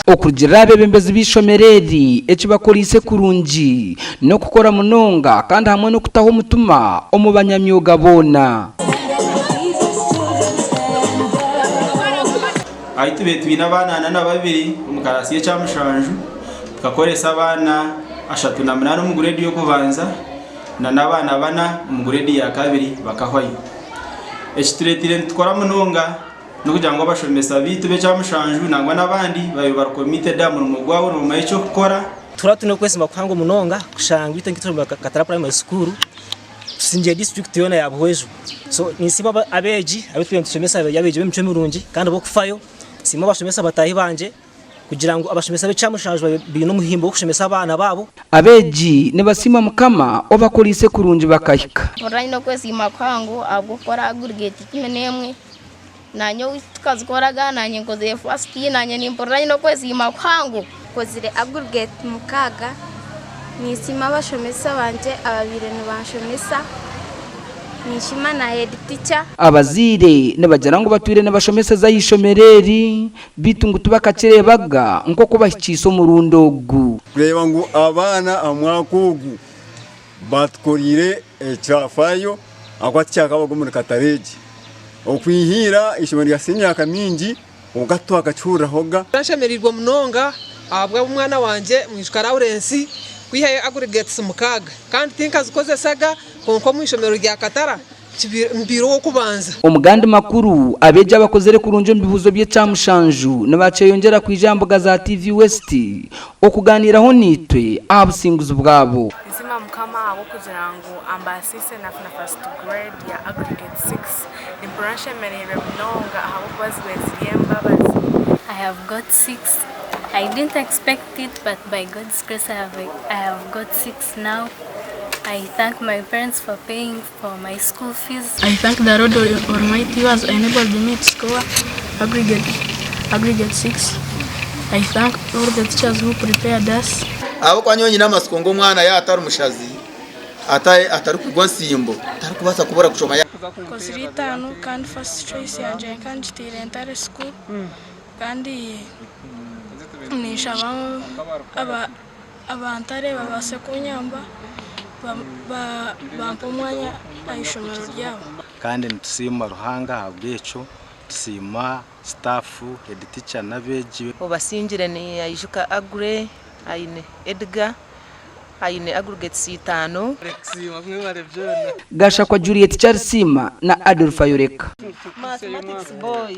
Okurugiirira aha beebembezi b'eishomero eri, ekibakoreise kurungi n'okukora munonga kandi hamwe n'okutaho omutima omu banyamyoga boona. Ahi tubaire twine abaana 42 omu karaasi y'ekyamushanju, tukakoresa abaana 38 omu gureedi y'okubanza n'abaana bana omu gureedi ya kabiri bakahwayo. Ekitureeteire nitukora munonga n'okugira ngu abashomesa baitu b'ekyamushanju nangwa n'abandi babe bari committed aha murimo gwabo nibamanya eky'okukora. Tukaba twine okwesiima kuhango munonga kushanga itwe nk'eishomero rya Katara Primary School tusingire disiturikiti yoona ya Buhweju. So ninsiima abeegi abu turiyo nitushomesa bari abeegi b'emicwe mirungi kandi ab'okufayo. Nsiima abashomesa bataahi bangye kugira ngu abashomesa b'ekyamushanju babe baine omuhimbo gw'okushomesa abaana baabo. Abeegi nibasiima Mukama obakoreise kurungi bakahika. Mpurira nyine okwesiima kuhango ahabw'okukora aggregate 11. Naanye obu tukazikoraga naanye nkozire fasiti naanye nimpurira nyine okwesiima kuhango. Nkozire aggregate mukaaga. Ninsiima abashomesa bangye ababaire nibanshomesa. Ninsiima na head teacher. Abazaire nibagira ngu batwire nibashomeseza aha ishomero eri beitu ngu tibakakireebaga nk'oku bahikiise omurundi ogu. Kureeba ngu abaana aha mwaka ogu Batukoreire ekyafaayo ahakuba tikyakabaga omuri katare egi. Okwiha ira eishomero ryahitsya emyaka mingi kwonka titwakakihurirahoga. Nshemereirwe munonga ahabw'omwana wangye mwijuka Lawrence kwihayo aggregates mukaaga kandi tinkazikozesaga kwonka omu ishomero rya Katara mbaire ow'okubanza. Omu gandi makuru, abeegi abakozire kurungi omu bibuuzo by'ekyamushanju nibakyeyongyera kwija aha mbuga za TV West okugaaniiraho naitwe aha businguzi bwabo. Nsiima Mukama ahabw'okugira ngu ambaasiise nafuna first grade ya aggregate six. Nimpurira nshemereirwe munonga ahabw'okuba zibaire ziri embabazi. I have got six. I didn't expect it but by God's grace I have got six now. I thank my parents for paying for my school fees. I thank the Lord Almighty who has enabled me to score aggregate, aggregate six. I thank all the teachers who prepared us. Ahabw'okuba nyowe nyine amatsiko ngu omwana yaaba atari mushazi, atarikugwa ntsimbo, tarikubaasa kubura kushoma. Nkozire itaano kandi first choice yangye nka ngiteire Ntare school kandi ninshaba Aba Ntare babaase kunyamba bampe omwanya aha ishomero ryabo. Kandi nitusiima Ruhanga ahabw'ekyo, tusiima sitaafu, heeditica n'abeegi. Obasingire ni Aijuka Aggrey, aine Edgar, aine aggregates itaano. Gashakwa Juliet Kyarisiima na Adolf Ayoreka. Mathematics boy.